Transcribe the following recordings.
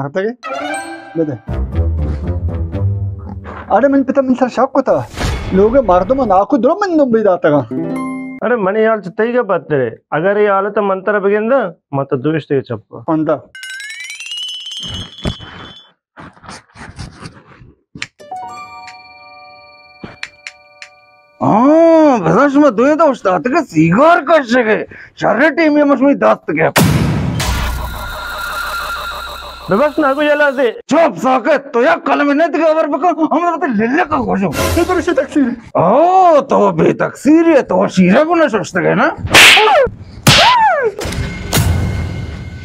آتکے؟ بدے۔ اڑے من پتا من سر شک کتا۔ لوگ مردم ناکو درو من دم بی داتگا۔ اڑے منی حال چہ تئی گپ بدترے۔ اگر اے حالت من ترا بگنداں، من تو دوشتے چپ۔ پندا۔ ہاں، بزاں شما دوئیں تو اوشتاتگ ءُ سیگار کشگ ءَ۔ شر ٹیمی ہم شمئی دست گپت۔ ببخش ناکو یلا دے۔ چپ ساکت، تو یک کلمے نہ دگہ ہبر بکن، ہم تو للک گوشو۔ اے تو رشی تقصیر۔ او، تو بے تقصیر ئے، تو شیرہ گنا ششتگ ئے نا۔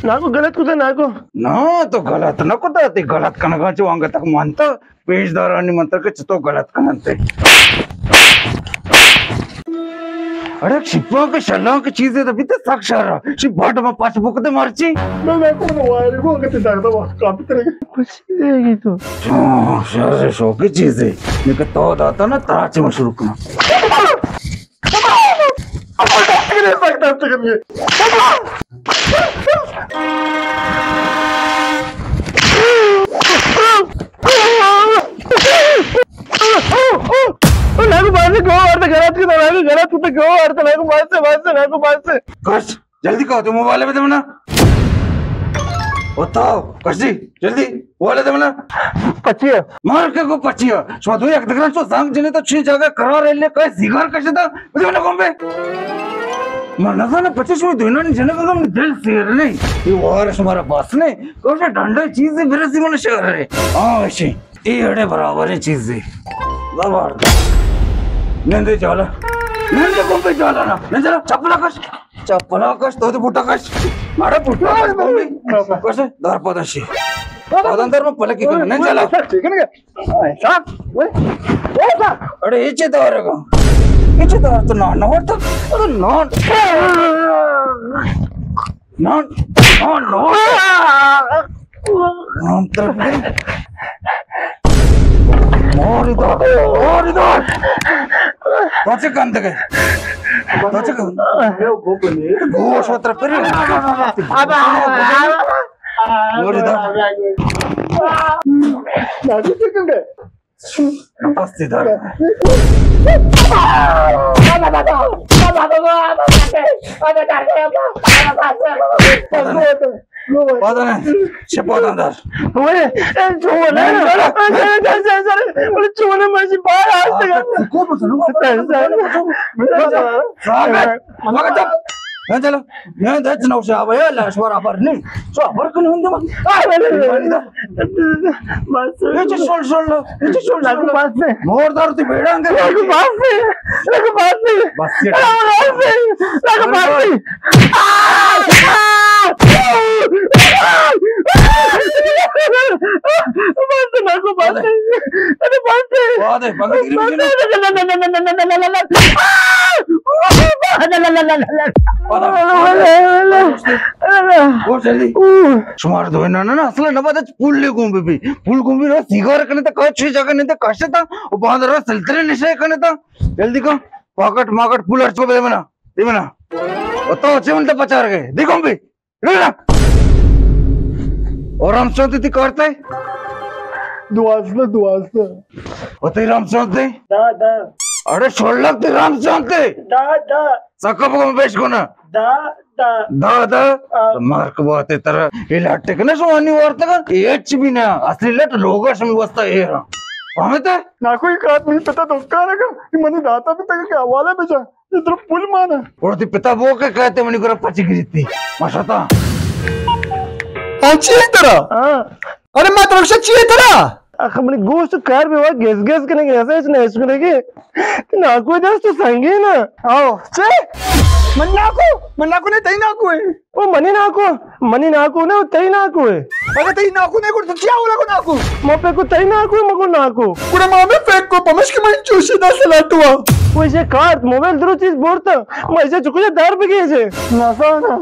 ناکو غلط کتا ناکو۔ نا، تو غلط نہ کتا، تی غلط کنگا چو انگت تک مانتا۔ پیش دارانی منتر کہ چتو غلط کننت۔ اڑے شپاں کہ شلاں کہ چیزے تو بیتے سک شر۔ شی باڈ ما پاچ بکتے مرچی۔ میں میں کون وائر کو کہ درد وہ کافی طرح کے۔ کچھ دے گی تو۔ ہاں، شر شوقی چیزے۔ لیکن تو داتا نا ترا چے میں شروع کرنا۔ ناکو باسے، گو وارتا، غلط کتا، ناکو غلط کتا، گو وارتا، ناکو باسے، باسے، ناکو باسے۔ کش، جلدی کہو، تو موبائل بدے منا۔ او تو، کش جی، جلدی۔ والے دے منا۔ پچیا۔ مار کے کو پچیا۔ شما دو یک دگران چو زنگ جنے تو چی جگہ قرار ہے لے کئی سیگار کشتا۔ بدے منا گومبے۔ من نزانا پچی شما دوینانی جنے کو دل سیر نہیں۔ یہ وار شمارا بس نہیں۔ کوشا ڈنڈا چیز برسی من شہر ہے۔ ہاں، اشی۔ اے اڑے برابر ہے چیز ہے۔ زبردست۔ نندے جالا۔ نندے گومبے جالا نا۔ نندے چپلا کش۔ چپلا کش، تو تو بوٹا کش۔ مارا بوٹا کش، گومی۔ کش، دار پادا شی۔ پادا اندر میں پلکی کن، نہیں چلا۔ ٹھیک ہے نا؟ ایسا، اوئے، اوئے، ایسا۔ اڑے، ایچے دار گا۔ ایچے دار تو نان نہ ورتا۔ اڑے، نان۔ نان، نان، نان۔ نان تر۔ موری دار، موری دار۔ تو چے کندگے؟ تو چے کندگے؟ گوش وتر پری۔ موری دار۔ نپستی دار۔ پادان، چه پادان دار؟ اوئے، اے چونه؟ چونه ماشی بار آستے گا۔ کو بسنو؟ ساگت، مگا چپ۔ نہ چلو۔ نہ دچ نو شابا یا لاش ورا پر نہیں۔ سو پر کن ہندو۔ بس۔ اے چه شل شل، اے چه شل شل۔ لگو بس۔ مور دار تی بیڑا اندر۔ لگو بس۔ لگو بس۔ بس یہ۔ لگو بس۔ لگو بس۔ بس، ناکو، بس۔ ارے، بس۔ وعدے، بس۔ گوش جلدی۔ شمار دوئیناں نا، اصلا نباید پول لے گون بی بی۔ پول گون بی را سیگار کنے تا، کچھ جگہ نہیں تا، کشتا، او باندر را سلترے نشے کنے تا۔ جلدی کن، پاکٹ ماکٹ پول ہرچ کو بدے منا۔ دے منا۔ او تو چے منتا پچار گئے؟ دے گون بی۔ اور رمسوتے تی کارتے؟ دوازدہ، دوازدہ۔ و تئی رمسوتے؟ دہ، دہ۔ اڑے شلک تی رمسوتے؟ دہ، دہ۔ سکا بگو بیش کنا۔ دہ، دہ۔ دہ، دہ؟ ہاں۔ مارک باتے ترا الیکٹرک نہ شوانی وارتگا؟ ایچ بھی نہ۔ اصلی لٹ لوگا شمی واسطہ اے رہا۔ فهمت ہے؟ ناکو، یہ کارت منی پتا دکان کا، یہ منی داتا پتا کے حوالے بجا۔ ادھر پل مانا۔ اور تی پتا وہ کے کہتے منی گرا پچی گریتی۔ ماشاءاللہ۔ ہاں، چی ہے ترا؟ ہاں۔ ارے، ما ترا گوشت چی ہے ترا؟ اخ، منی گوشت کار بے وا گیس گیس کنے گے، ایسا ہیچ نہ ہیچ کنے گے۔ تی ناکو دست تو سنگین نا۔ آؤ، چے؟ من ناکو؟ من ناکو نے، تئی ناکو ہے۔ او منی ناکو، منی ناکو نہ، تئی ناکو ہے۔ مگہ تئی ناکو نے، گڑا تو چیا اولا کو ناکو؟ ما پہ کو تئی ناکو، مگو ناکو۔ گڑا ما ہمیں فیک کو پمش کہ من چوشی دا سلاٹوا۔ وہ اسے کارت، موبائل درو چیز بورتا۔ ما اسے چکو جا دار بگیجے۔ ناسانا۔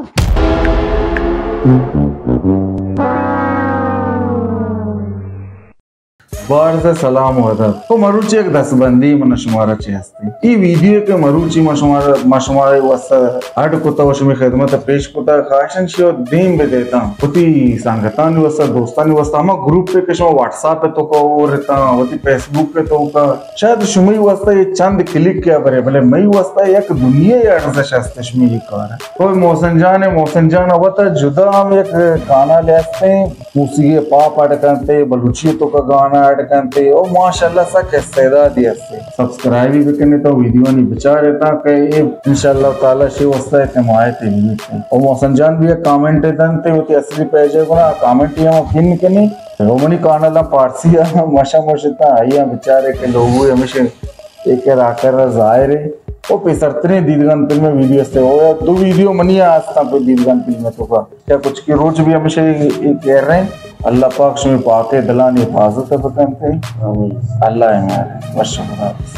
بارز سلام و ادب۔ تو مروچی یک دستبندی من شمارا چہ ہستیں۔ ای ویڈیو کہ مروچی ما شمارا، ما شمارا واسطہ اڈ کتا و شمی خدمت پیش کتا، خواہشن شیو دیم بدیتا۔ وتی سنگتانی واسطہ، دوستانی واسطہ، ہما گروپ پہ کہ شما واٹس ایپ پہ تو کا اور رہتا، وتی فیس بک پہ تو کا، شاید شمی واسطہ یہ چند کلک کیا برے، بلے مئی واسطہ یک دنیا ارزش است شمی یہ کار۔ کوئی محسن جان ہے، محسن جان وتا جدا ہم یک کانال ہستیں، موسیقی پاپ اڈ کنتے، بلوچی تو کا گانا اڈ کنتے، او ماشاءاللہ سک استعدادی ہستے۔ سبسکرائب بھی بکنے تو ویڈیو نی بچارے تا کہ اے انشاءاللہ تعالی شی واسطہ حمایت بھی بیتے۔ او محسن جان بھی ایک کامنٹ دنتے، وتی اصلی پیج ہے گنا کامنٹ ہی ہم پن کنے۔ او منی کانال ہم پارسی ہے، ماشا ماشتا آئی ہم بچارے کہ لوگو ہمیشہ ایک راکر ظاہر ہے۔ او پیسرترین دیدگان فلم ویڈیو ہستے۔ او یا دو ویڈیو منی آستا پہ دیدگان فلم تو کا۔ کیا کچھ کی روچ بھی ہمیشہ یہ، یہ کہہ رہے ہیں۔ اللہ پاک شمی پاک دلانی حفاظت بکنتے۔ آمین۔ اللہ ہمارے۔ وش خدا حافظ۔